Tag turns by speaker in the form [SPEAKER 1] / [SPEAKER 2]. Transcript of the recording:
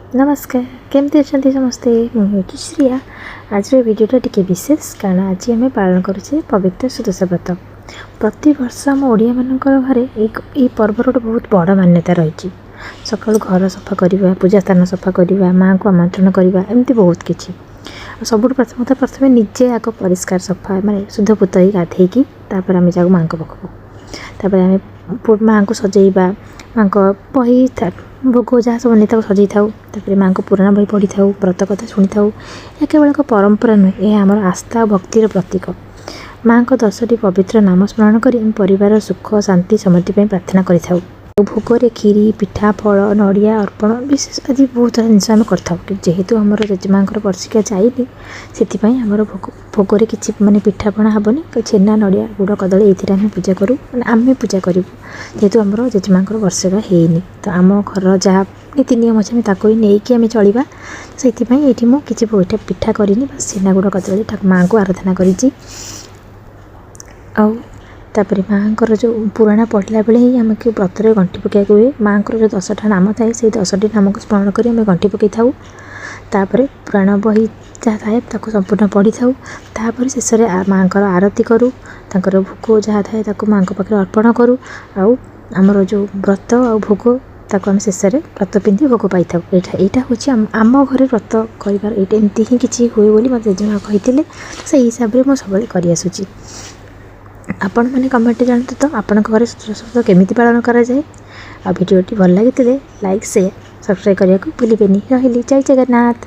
[SPEAKER 1] ନମସ୍କାର, କେମିତି ଅଛନ୍ତି ସମସ୍ତେ? ମୁଁ ହେଉଛି ଶ୍ରିୟା। ଆଜିର ଭିଡ଼ିଓଟା ଟିକେ ବିଶେଷ, କାରଣ ଆଜି ଆମେ ପାଳନ କରୁଛେ ପବିତ୍ର ସୁଦଶା ବ୍ରତ। ପ୍ରତିବର୍ଷ ଆମ ଓଡ଼ିଆମାନଙ୍କର ଘରେ ଏଇ ପର୍ବର ଗୋଟେ ବହୁତ ବଡ଼ ମାନ୍ୟତା ରହିଛି। ସକାଳୁ ଘର ସଫା କରିବା, ପୂଜା ସ୍ଥାନ ସଫା କରିବା, ମାଆଙ୍କୁ ଆମନ୍ତ୍ରଣ କରିବା, ଏମିତି ବହୁତ କିଛି। ଆଉ ସବୁଠୁ ପ୍ରଥମ କଥା, ପ୍ରଥମେ ନିଜେ ଆଗ ପରିଷ୍କାର ସଫା, ମାନେ ଶୁଦ୍ଧପୂତ ହେଇ ଗାଧେଇକି ତାପରେ ଆମେ ଯାଉ ମାଆଙ୍କ ପାଖକୁ। ତାପରେ ଆମେ ମାଆଙ୍କୁ ସଜେଇବା, ମାଆଙ୍କ ବହି, ଭୋଗ ଯାହା ସବୁ ନେଇ ତାକୁ ସଜେଇଥାଉ। ତାପରେ ମାଆଙ୍କ ପୁରାଣ ବହି ପଢ଼ିଥାଉ, ବ୍ରତ କଥା ଶୁଣିଥାଉ। ଏହା କେବଳ ଏକ ପରମ୍ପରା ନୁହେଁ, ଏହା ଆମର ଆସ୍ଥା ଆଉ ଭକ୍ତିର ପ୍ରତୀକ। ମାଆଙ୍କ 10ଟି ପବିତ୍ର ନାମ ସ୍ମରଣ କରି ଆମେ ପରିବାର ସୁଖ, ଶାନ୍ତି, ସମୃଦ୍ଧି ପାଇଁ ପ୍ରାର୍ଥନା କରିଥାଉ। ଆଉ ଭୋଗରେ କ୍ଷୀରି, ପିଠା, ଫଳ, ନଡ଼ିଆ ଅର୍ପଣ, ବିଶେଷ ଆଦି ବହୁତ ସାରା ଜିନିଷ ଆମେ କରିଥାଉ। କିନ୍ତୁ ଯେହେତୁ ଆମର ଜେଜେମାଆଙ୍କର ବର୍ଷିକିଆ ଯାଇନି, ସେଥିପାଇଁ ଆମର ଭୋଗରେ କିଛି ମାନେ ପିଠାପଣା ହେବନି। ଛେନା, ନଡ଼ିଆ, ଗୁଡ଼, କଦଳୀ, ଏଇଥିରେ ଆମେ ପୂଜା କରୁ, ମାନେ ଆମେ ପୂଜା କରିବୁ। ଯେହେତୁ ଆମର ଜେଜେମାଆଙ୍କର ବର୍ଷିକା ହେଇନି, ତ ଆମ ଘରର ଯାହା ନୀତି ନିୟମ ଅଛି, ଆମେ ତାକୁ ହିଁ ନେଇକି ଆମେ ଚଳିବା। ସେଇଥିପାଇଁ ଏଇଠି ମୁଁ କିଛି ପିଠା କରିନି, ବାସ୍ ଛେନା, ଗୁଡ଼, କଦଳୀ ମାଆଙ୍କୁ ଆରାଧନା କରିଛି। ଆଉ ତାପରେ ମାଆଙ୍କର ଯେଉଁ ପୁରାଣ ପଢ଼ିଲା ବେଳେ ହିଁ ଆମକୁ ବ୍ରତରେ ଗଣ୍ଠି ପକାଇବାକୁ ହୁଏ। ମାଆଙ୍କର ଯେଉଁ 10ଟା ନାମ ଥାଏ, ସେଇ 10ଟି ନାମକୁ ସ୍ମରଣ କରି ଆମେ ଗଣ୍ଠି ପକାଇଥାଉ। ତାପରେ ପୁରାଣ ବହି ଯାହା ଥାଏ, ତାକୁ ସମ୍ପୂର୍ଣ୍ଣ ପଢ଼ିଥାଉ। ତାପରେ ଶେଷରେ ମାଆଙ୍କର ଆରତି କରୁ। ତାଙ୍କର ଭୋଗ ଯାହା ଥାଏ, ତାକୁ ମାଆଙ୍କ ପାଖରେ ଅର୍ପଣ କରୁ। ଆଉ ଆମର ଯେଉଁ ବ୍ରତ ଆଉ ଭୋଗ, ତାକୁ ଆମେ ଶେଷରେ ବ୍ରତ ପିନ୍ଧି ଭୋଗ ପାଇଥାଉ। ଏଇଟା ହେଉଛି ଆମ ଘରେ ବ୍ରତ କରିବାର ଏଇଟା ଏମିତି ହିଁ କିଛି ହୁଏ ବୋଲି ମୋତେ ଜେଜେମା କହିଥିଲେ। ସେଇ ହିସାବରେ ମୁଁ ସବୁବେଳେ କରିଆସୁଛି। ଆପଣମାନେ କମେଣ୍ଟରେ ଜାଣନ୍ତୁ ତ, ଆପଣଙ୍କ ଘରେ ସୁଦଶା ବ୍ରତ କେମିତି ପାଳନ କରାଯାଏ? ଆଉ ଭିଡ଼ିଓଟି ଭଲ ଲାଗିଥିଲେ ଲାଇକ୍, ସେୟାର, ସବସ୍କ୍ରାଇବ୍ କରିବାକୁ ଭୁଲିବେନି। ରହିଲି, ଜୟ ଜଗନ୍ନାଥ।